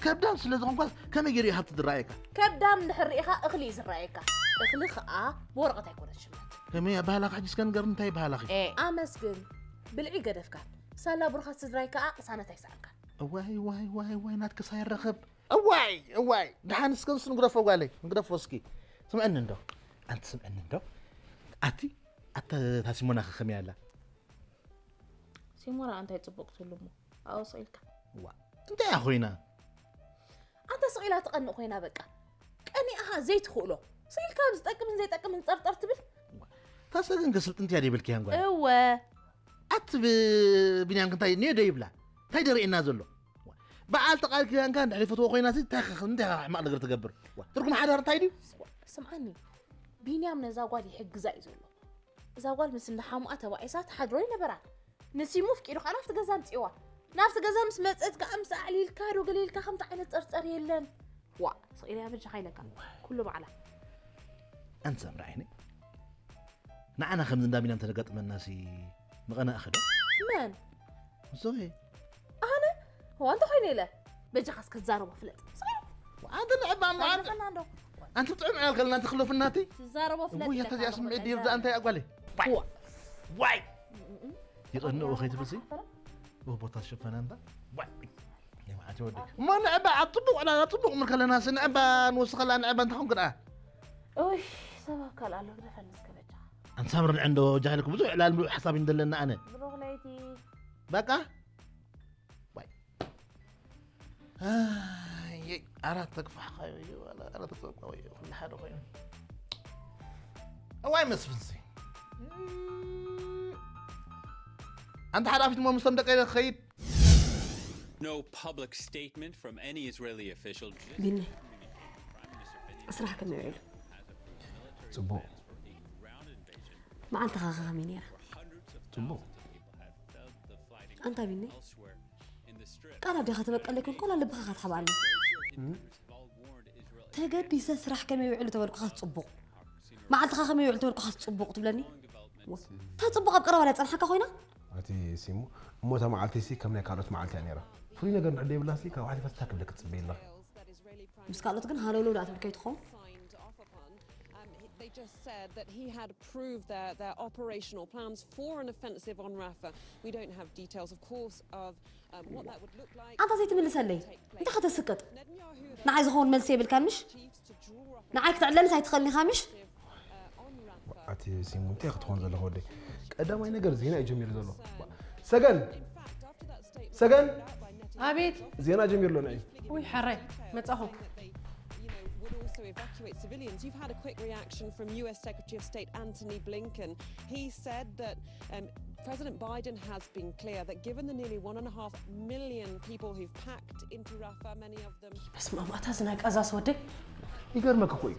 ከብዳም ስለ ዝኾንኳስ ከመይ ገይሩ እዩ ሃብቲ ዝረኣየካ ከብዳም እንድሕር ርኢኻ እኽሊ እዩ ዝረኣየካ እኽሊ ኸኣ ብወረቐት ኣይኮነን ሽመት ከመይ ኣባህላኺ ሕጂ እስከ ንገርኒ እንታይ ይበሃላኺ ኣመስግን ብልዒ ገደፍካን ሳላ ብሩኻት ስድራይ ከኣ ቅሳነት ኣይሰኣንካን እዋይ ዋይ ዋይ ዋይ ናትክስ ኣይረኸብ እዋይ እዋይ ደሓን እስከ ንሱ ንግረፎ ጓለይ ንግረፎ እስኪ ስምዐኒ እንዶ ኣንቲ ስምዐኒ እንዶ ኣቲ ኣታ ታሲሞናኺ ከመይ ኣላ ሲሞና እንታይ ጽቡቕ ትብሉ እሞ ኣብኡ ስቕ ኢልካ ዋ እንታይ እያ ኮይና ኣንታ ስቕ ኢላ ትቐንእ ኮይና በቃ ቀኒኣኻ ዘይትኽእሎ ስቕ ኢልካ ኣብ ዝጠቅምን ዘይጠቅምን ጸርጸር ትብል እታ ሰገን ከስልጥንቲ እያ ደይበልክያን ጓል እወ ኣቲ ብንያም ክንታይ እኒኦ ደይብላ እንታይ ደርእየና ዘሎ በዓልቲ ቃል ኪዳንካ እንድሕር ይፈትዎ ኮይና ሲ እንታይ እንታይ ሕማቕ ነገር ትገብር ትርጉም ሓዳር እንታይ ድዩ ስምዓኒ ቢንያም ነዛ ጓል ይሕግዛ እዩ ዘሎ እዛ ጓል ምስ እንዳሓሙኣ ተባኢሳ ትሓድሮ ይነበራ ንሲሙ ፍቂዱ ከዓ ናብቲ ገዛ ኣምፅእዋ ናብቲ ገዛ ምስ መፀት ከዓ ምስ ኣዕሊልካ ዶ ገለ ኢልካ ከምቲ ዓይነት ፀርፀር የለን ዋ ስቕ ኢለያ በጃኻ ኢለካ ኩሉ ባዕላ ኣንሰምራ ዓይኒ ንዓና ከምዚ እንዳቢና እንተደጋጥመናሲ ምቐናእኺ ዶ መን ዞይ ኣነ ዋንተ ኮይነ ኢለ በጃኻስ ክዛረቦ ፍለጥ ኣንተ ንዕባ ማዓንተ ኣንተ ጥዑም ዕላል ከለና እንተ ክለፉ እናተይ ትዛረቦ ፍለጥ ወይ ያተ ዚኣ ስምዒት ድይር ዛኣ እንታይ ኣጓለ ዋይ ዋይ ይቐንኡ ከይትብልሲ ቦታ ዝሽፈነ እንታ ዋይ ንብዓት ይወዲ እሞ ንዕባ ኣብ ጥቡቕ ዕላል ኣብ ጥቡቕ ምር ከለና ሲ ንዕባ ንወስኸላ ንዕባ እንታይ ኾንክ ደኣ እይ ሰብ ኣካል ኣሎ ግደፈኒ እስከ በጃ ኣንሳምር ንዕንዶ ጃህልኩ ብዙሕ ዕላል ምሉእ ሓሳብ እዩ ዘለና ኣነ ብሩኽ ለይቲ በቃ ዋይ ኣራት ተግፋሕካዮ እዩ ኣራት ተግፋሕካዮ እዩ ኩሉ ሓደ ኮይኑ እዋይ መስፍንሲ ኣንተ ሓላፊት ሞ ምስቶም ደቀ ክኸይድ No public statement from any Israeli official. ቢኒ ስራሕ ከመይ ውዒሉ? ጽቡቕ። መዓልትኻ ከ ከመይ ነይራ? ጽቡቕ። ኣንታ ቢኒ ቃል ኣዴኻ ትበቀለይ ኮንካ ዋላ ልብኻ ካትሓብኣኒ? ተገዲሰ ስራሕ ከመይ ውዕሉ ተበልኩኻስ ጽቡቕ። መዓልትኻ ከመይ ውዕሉ ተበልኩኻስ ጽቡቕ ትብለኒ? እታ ጽቡቕ ኣብ ቀረባ ዳጸንሓካ ኮይና? ኣቲ ሲሙ እሞ እታ መዓልተይሲ ከም ናይ ካልኦት መዓልቲ እያ ነይራ። ፍሉይ ነገር እንድሕር ደይብላሲ ካብኡ ሓሊፋ እንታይ ክብለኪ ትጽበዪ ኣለኺ? ምስ ካልኦት ግን ሃለውለው ደኣ ትብል ከይትኸውን? They just said that he had proved their, their operational plans for an offensive on Rafah. We don't have details, of course, of um, what that would look like. ኣንታ ዘይትምልሰለይ እንታይ ከተስቅጥ ንዓይ ዝኸውን መልሲ የብልካን ምሽ ንዓይ ክትዕለልስ ኣይትኽእልኒ ኢኻ ምሽ ኣቲ ሲሙ እንታይ ክትኾን ዘለኹ ወደይ ቀዳማይ ነገር ዜና እዩ ጀሚሩ ዘሎ ሰገን ሰገን ኣቤት ዜና ጀሚርሎ ናይ ውይ ሓራይ መጻኹ you know, would also evacuate civilians. You've had a quick reaction from U S Secretary of State Antony Blinken. He said that um, President Biden has been clear that given the nearly one and a half million people who've packed into Rafah, many of them በስመ ኣብ ኣታ ዝናይ ቀዛስ ወደይ ይገርመክ እኮ እዩ።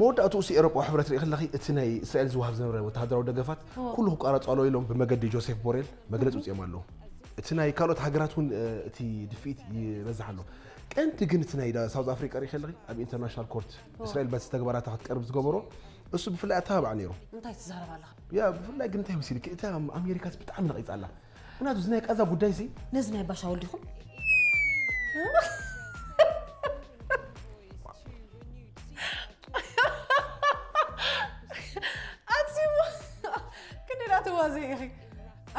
መወዳእትኡ ሲ ኤሮጳዊ ሕብረት ርኢ ከለኺ እቲ ናይ እስራኤል ዝወሃብ ዝነበረ ወተሃደራዊ ደገፋት ኩሉ ክቋረጽ ኣለዎ ኢሎም ብመገዲ ጆሴፍ ቦሬል መግለጺ ውፅኦም ኣለዉ። እቲ ናይ ካልኦት ሃገራት እውን እቲ ድፍኢት ይበዝሕ ኣሎ። ቀንዲ ግን እቲ ናይ ሳውዝ ኣፍሪቃ ርኢ ከለኺ ኣብ ኢንተርናሽናል ኮርት እስራኤል በቲ ተግባራታ ክትቀርብ ዝገበሮ እሱ ብፍላይ ኣተባባዕ ነይሩ። እንታይ ትዛረብ ኣለኻ ያ ብፍላይ ግን እንታይ መሲልኪ እታ ኣሜሪካስ ብጣዕሚ ነቒጻ ኣላ። ምክንያቱ እዚ ናይ ቀዛ ጉዳይ ሲ ነዚ ናይ ባሻ ወልዲኹም ኣዚሙ ክንዲ ዳተዋዘ ኢኺ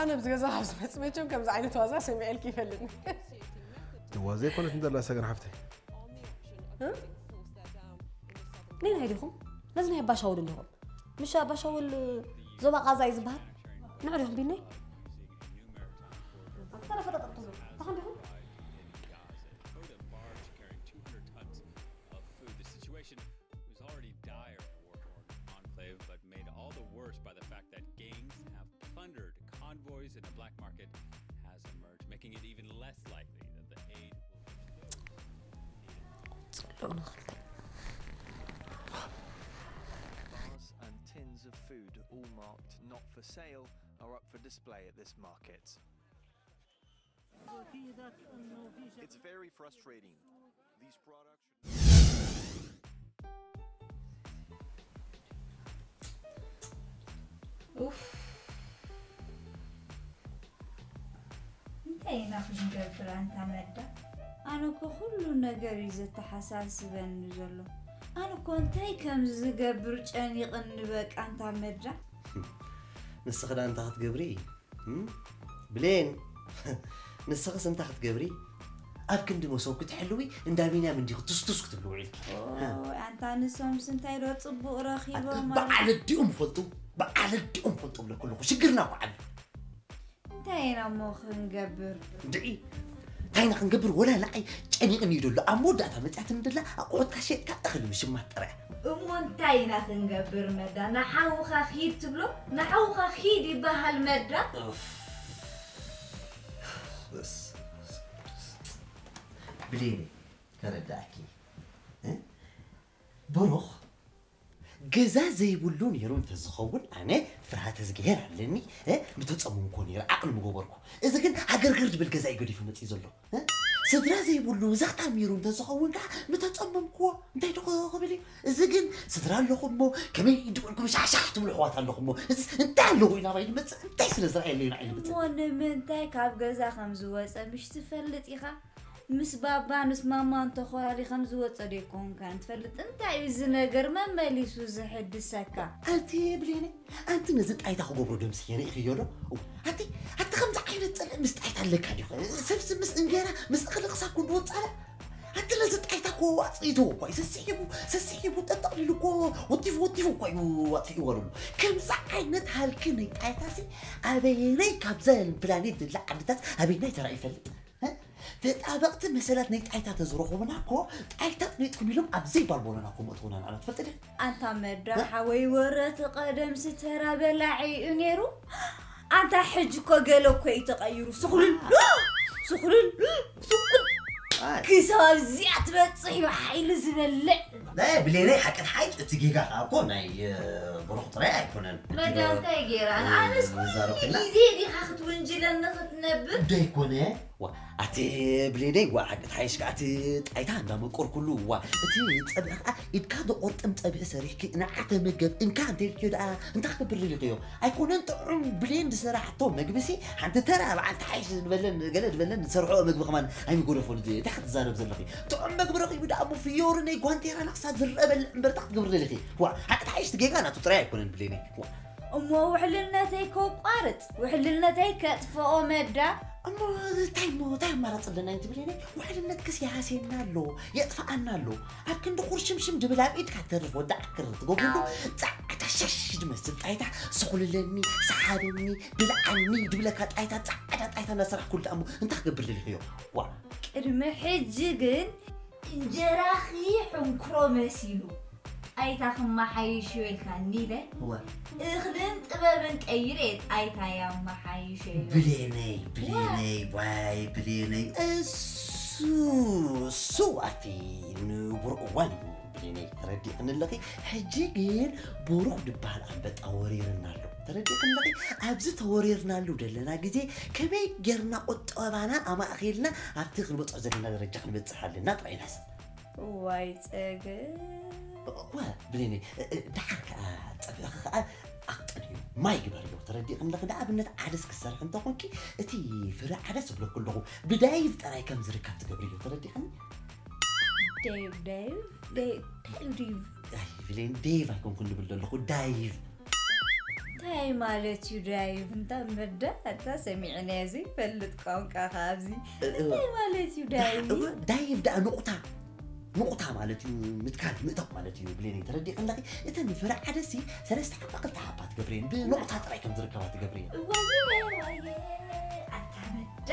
ኣነ ብዚ ገዛ ካብ ዝመፅ መቸም ከምዚ ዓይነት ዋዛ ሰሚዐልኪ ይፈልጥኒ ትዋዘ ኮነት እንዘላ ሰገን ሓፍተይ ነናይ ዲኹም ነዚ ናይ ኣባሻውል እንዲኹም ምሽ ኣባሻውል ዞባ ቃዛ እዩ ዝበሃል ንዑ ዲኹም ቢልነይ ኣፍተረፈጠጠጥኩም ተኸንዲኹም Situation was already dire in the war torn enclave, but made all the worse by the fact that gangs have plundered convoys and a black market has emerged, making it even less likely that the aid will reach those. Bars and tins of food, all marked not for sale, are up for display at this market. It's very frustrating. These products. ኡፍ እንታይ ኢና ክንገብር ኣንታ መዳ ኣነ እኮ ኩሉ ነገር እዩ ዘተሓሳስበኒ ዘሎ ኣነ እኮ እንታይ ከም ዝገብር ጨኒቕኒ በቃ ኣንታ መዳ ንስኺ ደኣ እንታይ ክትገብሪ ብሌን ንስኽስ እንታይ ክትገብሪ ኣብ ክንዲ መሶብ ክትሕልዊ እንዳ ቢንያም እንዲኺ ትስቱስ ክትብሊ ውዒልኪ ኣንታ ንሶምስ እንታይ ዶ ፅቡቕ ረኺቦም በዓል ኣዲኦም ፈልጡ በዓል ኣዲኦም ፈልጡ ብለኩ ኣለኹ ሽግርና እኮ ዓቢ እንታይ ኢና እሞ ክንገብር እንድዒ እንታይ ኢና ክንገብር ወላ ንዓይ ጨኒቕኒ እዩ ደሎ ኣብ መወዳእታ መፅያትኒ ደላ ኣቑሑትካ ሸጥካ እኽሊ ምሽማት ጥራይ እሞ እንታይ ኢና ክንገብር መዳ ንሓውኻ ኺድ ትብሎ ንሓውኻ ኺድ ይበሃል መዳ ብሌኒ ከረዳእኪ ብሩኽ ገዛ ዘይብሉ ነይሩ እንተዝኸውን ኣነ ፍርሃተ ዝግሄር ኣለኒ ምተፀመምኮ ነይሩ ዓቕሊ ምገበርኩ እዚ ግን ሃገርግር ድብል ገዛ እዩ ገዲፉ መፅእ ዘሎ ስድራ ዘይብሉ ዘኽታም ነይሩ እንተዝኸውን ከዓ ምተፀመምክዎ እንታይ ዶ ክብል እዩ እዚ ግን ስድራ ኣለኹ እሞ ከመይ ድበልኩም ሻሕሻሕ ትብሉ ኣሕዋት ኣለኹ እሞ እንታይ ኣለኹ እዩ ናባይ ዝመፅእ እንታይ ስለ ዝረኣየለዩ ንዓይ ዝመፅእ እሞ ንምንታይ ካብ ገዛ ከም ዝወፀ ምሽ ትፈልጥ ኢኻ ምስ ባባን ምስ ማማን ተኾራሪኸም ዝወፀ ዶ ኣይኮንካን ትፈልጥ እንታይ እዩ እዚ ነገር መመሊሱ ዝሕድሰካ ኣቲ ብሌነ ኣንቲ ነዚ ጣይታ ክገብሮ ደምስየ ርኢኽዮ ዶ ኣቲ ኣቲ ከምዚ ዓይነት ፀልእ ምስ ጣይታ ኣለካ ዲኹ ሰብሲ ምስ እንጌራ ምስ እኽሊ ክሳብ ክንዲ ወፃለ ኣቲ ነዚ ጣይታ እኮ ኣፅኢትዎ እኳ እዩ ሰስሒቡ ሰስሒቡ ጠጠቕሊሉ እኮ ወቲፉ ወቲፉ እኳ እዩ ኣጥፊእዎ ደሎ ከምዚ ዓይነት ሃልኪ ናይ ጣይታሲ ኣበየናይ ካብዘን ፕላኔት ዘላ ዓድታት ኣበየናይ ተራእዩ ይፈልጥ ተጣበቕቲ መሰላት ናይ ጣይታ ተዝረኸቡና እኮ ጣይታ ጥሪጥኩም ኢሎም ኣብ ዘይባል ቦሎና እኮ መእትውና ንዓና ትፈልጥ ድያ ኣንታ መዳ ሓወይ ወረ እቲ ቀደም ዝተራ በላዒ እዩ ነይሩ ኣንታ ሕጂ እኮ ገለ እኮ እዩ ተቐይሩ ስኹልል ስኹልል ስኩል ክሳብ እዚኣ ትበፅሕ እዩ ሓይሊ ዝበልዕ ናይ ብሌነይ ሓቂ ተሓይሽ እቲ ጌጋ ከዓ እኮ ናይ ብሩኽ ጥራይ ኣይኮነን መዳ እንታይ ገይራ ኣነስ ኩሉ ግዜ ዲኻ ክትውንጅለኒ ክትነብር ደይኮነ ዋ ኣቲ ብሌደይ ዋ ሓቂ ተሓይሽ ከዓ እቲ ጣይታ እንዳመቆርኩሉ ዋ እቲ ፀብሒ ከዓ ኢድካ ዘቆርጥም ፀብሒ ሰሪሕኪ ንዓ ተመገብ እንካ እንተልክዮ ደኣ እንታይ ክገብር ደሊኽዮ ኣይኮነን ጥዑም ብሌን ዝሰራሕቶ መግብሲ ሓንቲ ተራ በዓል ተሓይሽ ዝበለን ገለ ዝበለን ዝሰርሖ መግቢ ከማን ኣይምጎደፎን እዚ እንታይ ክትዛረብ ዘለኺ ጥዑም መግቢ ረኺቡ ደኣ እሞ ፍዮሪ ናይ ጓንቴራ ንክሳብ ዝረአ በልዕ እምበር እንታይ ክትገብር ደሊኺ ዋ ሓቂ ተሓይሽ እቲ ጌጋ ናቱ ጥራይ ኣይኮነን ብሌነይ ዋ እሞ ውሕልነተይ ከቋርፅ ውሕልነተይ ከጥፍኦ መዳ እሞ እንታይ እሞ እንታይ ኣማራፂ ኣለና ይትብል የኔ ውሕልነት ክስ ይሃስየና ኣሎ የጥፍኣና ኣሎ ኣብ ክንዲ ኩርሽምሽም ድብል ኣብ ኢድካ ተርፍ ወዲ ዓክር ትገብርሉ ፃዕዳ ሸሽ ድመስል ጣይታ ስኹልለኒ ሰሓበኒ ብልዓኒ ድብለካ ጣይታ ፃዕዳ ጣይታ እታ እናሰራሕኩ ደኣ እሞ እንታይ ክገብር ደሊኽዮ? ዋ። ቅድሚ ሕጂ ግን እንጀራኺ ሕንክሮ መሲሉ ኣይታ ክመሓይሽ ኢልካኒ ኢለ እወ። እኽልን ጥበብን ቀይረ ኣይታ ያመሓይሸዮ። ብሌነይ ብሌነይ ዋይ ብሌነይ እሱ እሱ ኣብቲ ንቡር እዋን እዩ። ብሌነይ ተረዲእክኒ ኣለኺ። ሕጂ ግን ብሩኽ ዝበሃል ኣንበጣ ወሪርና ኣሎ። ተረዲእክኒ ኣለኺ። ኣብዚ ተወሪርናሉ ዘለና ግዜ ከመይ ጌርና ቁጠባና ኣማእኺልና ኣብቲ ክንበፅሖ ዘለና ደረጃ ክንበፅሕ ኣለና ጥራይ ኢና ሰብ። እዋይ ፀገም። እወ ብሌነይ እ- እ- ደሓር ከዓ ፀብእኺ ከዓ ኣቅጥንዮ ማይ ግበርዮ ተረዲእክኒ ኣለኺ። ንኣብነት ዓደስ ክሰርሕ እንተኾንኪ እቲ ፍረ ዓደስ እብለኩ ኣለኹ ብዳይቭ ጥራይ ከም ዝርከብ ትገብርዮ ተረዲእክኒ። ዴቭ ዴቭ ዴቭ ዴቭ ዴቭ ኣይ ብሌን ዴቭ ኣይኮንኩን ዝብል ዘለኹ ዳይቭ እንታይ ማለት እዩ ዳይቭ? እንታ መዳ ኣታ ሰሚዕናዮ ዘይፈልጥ ቋንቋ ኣብዚ እንታይ ማለት እዩ ዳይቭ? እወ፣ ዳይቭ ደኣ ንቑታ ንቑታ ማለት እዩ ምትካል ምእታው ማለት እዩ ብሌነይ ተረዲእክኒ ኣለኺ። እተን ፍረ ዓደሲ ሰለስተ ሓባ ክልተ ሓባ ትገብርየን ብንቑታ ጥራይ ከም ዝርከባ ትገብርየን። እወ፣ እወ፣ እወ፣ ኣታ መዳ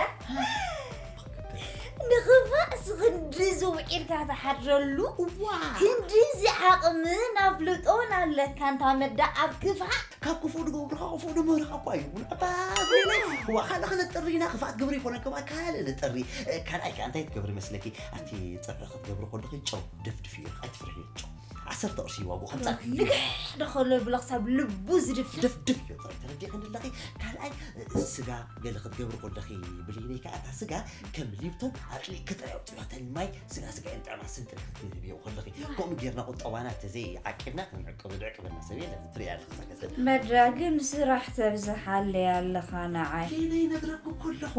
ንኽፋእስ ክንድዚ ውዒልካ ትሓድረሉ እዋ ክንድዚ ዓቕምን ኣፍልጦን ኣለካ እንታ መዳ ኣብ ክፋእ ካብ ክፉእ ድገብሩኻ ክፉእ ድምህርኻ እኳ እዩ። እባ ብሌነይ እዋ ካልእ ክነጥሪ ኢና ክፍኣት ግብሪ ይኮነን ከማ ካልእ ነጥሪ። ካልኣይ ከኣ እንታይ ትገብሪ መስለኪ ኣብቲ ፀብሒ ክትገብሪ ከለኺ ጨው ደፍድፍዮ ኣይትፍርሕዮ ጨው ዓሰርተ ቅርሺ እዩ ዋግኡ ከምፃ ልግሕ ዶ ከሎ ብሎ ክሳብ ልቡ ዝድፍእ ደፍድፍዮ ጥራይ ተረዲእክኒ ኣለኺ። ካልኣይ ስጋ ገለ ክትገብሪ ከለኺ ብሌነይ ከኣ እታ ስጋ ከም ሊብቶን ኣጥሊእኪ ጥራይ ኣውፅእዮ ተን ማይ ስጋ ስጋ እዮም ጥዕማ ስንጥሪ ክትህብዮ ከለኺ ከምኡ ጌርና ቁጠባና ተዘይ ዓቂብና ክንዕቅብ ዝዕቅበና ሰብ የለን ትሪያ ኣለኺ እዛ ገዛ። መድራ ግን ስራሕ ተብዝሓለይ ኣለኻ ንዓይ። ሌነይ ነግረኩ ከለኹ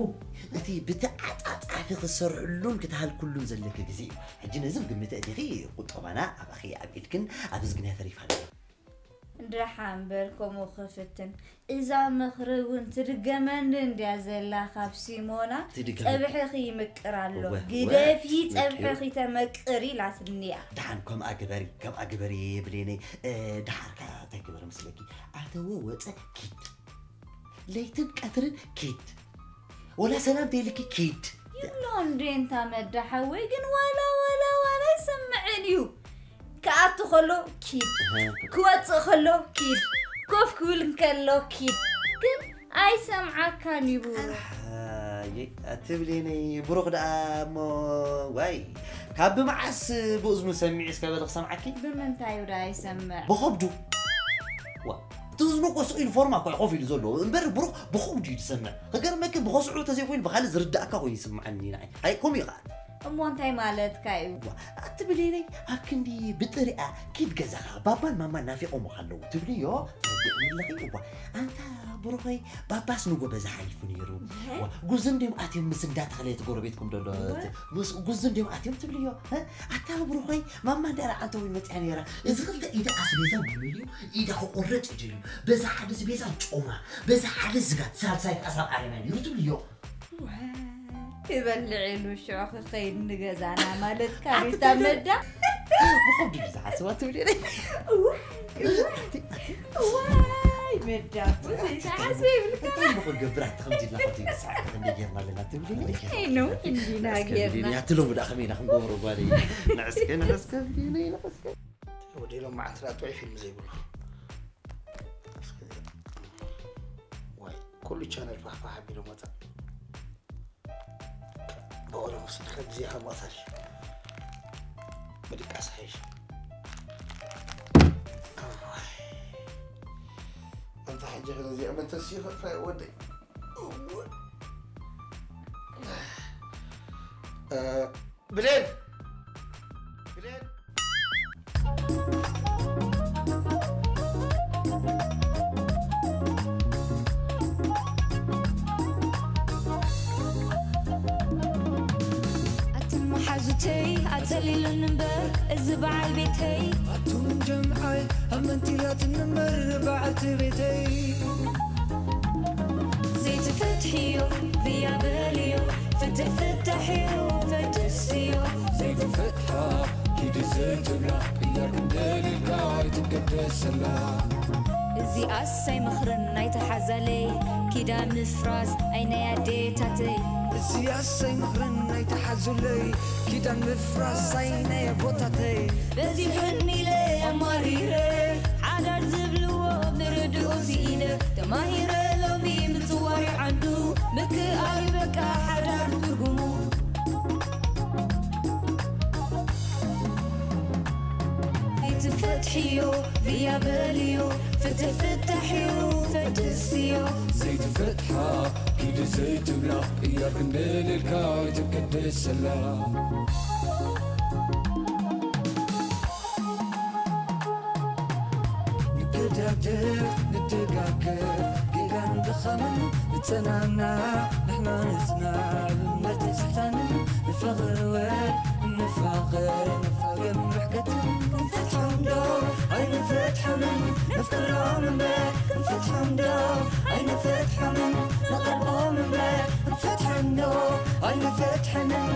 እቲ ብተዓፃፃፊ ክሰርሕሉን ክትሃልኩሉን ዘለኪ ግዜ እዩ። ሕጂ ነዚ ግምተ እቲኺ ቁጠባና ኣባኺ ኣብ ኢድክን ኣብ እዝግን እያ ተሪፋ ዘላ። ደሓን በል ከምኡ ክፍትን። እዛ ምኽሪ እውን ትድገመኒ እንድያ ዘላ ካብ ሲሞና። ትድገመኒ። ፀብሕኺ ይምቅር ኣሎ። እወ፣ እወ፣ ግደፊ ንቅዩ። ፀብሕኺ ተመቅር ኢላትኒ እያ። ደሓን ከምኣ ግበሪ፣ ከምኣ ግበሪ ብሌነይ። እ፣ ደሓር ከ እንታይ ግበሪ መስለኪ? ኣተወ ወፀ ኪድ። ለይትን ቀትርን ኪድ። ወላ ሰላም ተይልኪ ኪድ። ይብሎ እንዴ እንታ መዳ ሓወይ ግን ዋላ ዋላ ዋላ ይሰምዕን እዩ። ክኣቱ ከሎ ኪድ፣ ክወፅእ ከሎ ኪድ፣ ኮፍ ክብል እንከሎ ኪድ። ግን ኣይሰምዓካን ይቡ። ኣየ ኣትብሌነይ ብሩኽ ደኣ እሞ ዋይ ካብ ብመዓስ ብእዝኑ ሰሚዑ እስከ በለ ክሰምዓኪ? ብምንታይ እዩ ደኣ ይሰምዕ? ብኸብዱ። ዋ እቲ እዝኑ እኮ ስቕ ኢሉ ፎርማ እኮ እዩ ኮፍ ኢሉ ዘሎ እምበር ብሩኽ ብኸብዱ እዩ ዝሰምዕ። ክገርመኪ ብኸስዑ ተዘይኮይኑ ብኻልእ ዝርዳእካ ኮይኑ ይስምዓኒ ንዓይ። ኣይ ከምኡ እዩ ኸዓ። እሞ እንታይ ማለትካ እዩ? ዋ ኣቲ ብሌነይ ኣብ ክንዲ ብጥሪኣ ኪድ ገዛኻ ባባን ማማን ናፊቖምኻ ኣለዉ ትብልዮ ትረድእኒ ኣለኺ እዋ ኣንታ ብሩኸይ ባባስ ንጎ በዛ ሓሊፉ ነይሩ ዋ ጉዙ እንድዮም ኣትዮም ምስ እንዳተኽለ እቲ ጎረቤትኩም ደሎ ምስ ጉዙ እንድዮም ኣትዮም ትብልዮ እ? ኣታ ብሩኸይ ማማ እንዳ ረዓንተ ወይ መፅያ ነይራ እዚ ክልተ ኢደ ኣስቤዛ ምልዩ ኢደ ክቁረፅ እዩ ደልዩ በዛ ሓደ ስቤዛ ጮማ በዛ ሓደ ስጋ ሳልሳይ ኣሳብ ዓረብያ ነይሩ ትብልዮ ክበልዕ ኢሉ ሽዑ ክኸይድ ንገዛና ማለት ካሪታ መዳ ብኸብዲ እዩ ዝሓስባ ትብሊ ዋይ መዳ ዘይተሓስበ ይብልካ እንታይ ንኽገብር ኣቲ ከምዚ ኢልና ከምዚ ንስሓቅ ክንደ ጌርና ኣለና ትብሊ ነው እንዲና ጌርና ኣቲ ሎሚ ዳ ከመይ ኢና ክንገብሮ ጓለይ ንዕስከ ንዕስከ ንዕስከ ንዕስከ ወዲሎም መዓልቲ ጥዑይ ፊልም ዘይብሉ ዋይ ኩሉ ቻነል ፋሕፋሕ ኣቢሎም ወፃእ ብቕደም ወሲድካ ግዜኻ ምቕታል እዩ ብድቃስ ሓይሽ ኣንታ ሕጂ ከነዚኣ መተሲ ይኽእልካ ወደይ ብሌን ብሌን ኣትን መሓዙተይ ኣጸሊሉኒ እምበር እዚ በዓል ቤተይ ኣቱም ጀምዓይ ኣብ መንቲላት ንመር በዓልቲ ቤተይ ዘይትፈትሕዮ ብያ በልዮ ፍትሕ ፍታሕ እዩ ፈትስዮ ዘይትፈትሓ ኪዲ ዘይትብላ እያ ክንደልልካ ኣይትገደሰላ እዚኣስ ኣይመኽርን ናይተሓዛለይ ኪዳን ምፍራስ ኣይ ናይ ኣዴታተይ። እዚኣሰይ ምኽርን ኣይተሓዙለይ። ኪዳን ምፍራስ ኣይ ናይ ኣቦታተይ። በዚሑን ሚለ ኣማሪረ ሓዳር ዝብልዎ ምርድኡ ስኢነ። ተማሂረ ሎሚ ምጽዋር ዓንዱ ምክኣል በቃ ሓዳር ትርጉሙ። ዘይትፈትሕዮ ብያ በልዮ። ፍትሕ ፍታሕዮ ፈድስዮ። ዘይትፈትሓ ኪዲ ዘይትብላ። ቅያር ክንደልልካ ኣይትብከደሰላ። ንገዳደር ንደጋገር ጌጋን ድኻምን ንጸናና። ንሕና ንጽና ብእምነት ንስሕታንን ንፋቕር ወ ንፋቐር ንፋቐር ርሕቀትን ክንፈትሖም ዶ ኣይንፈትሖምን? ነፍቅሮም እምበር ክንፈትሖም ዶ ኣይንፈትሖምን? ንቐርቦም እምበር ክንፈትሖም ዶ ኣይንፈትሖምን?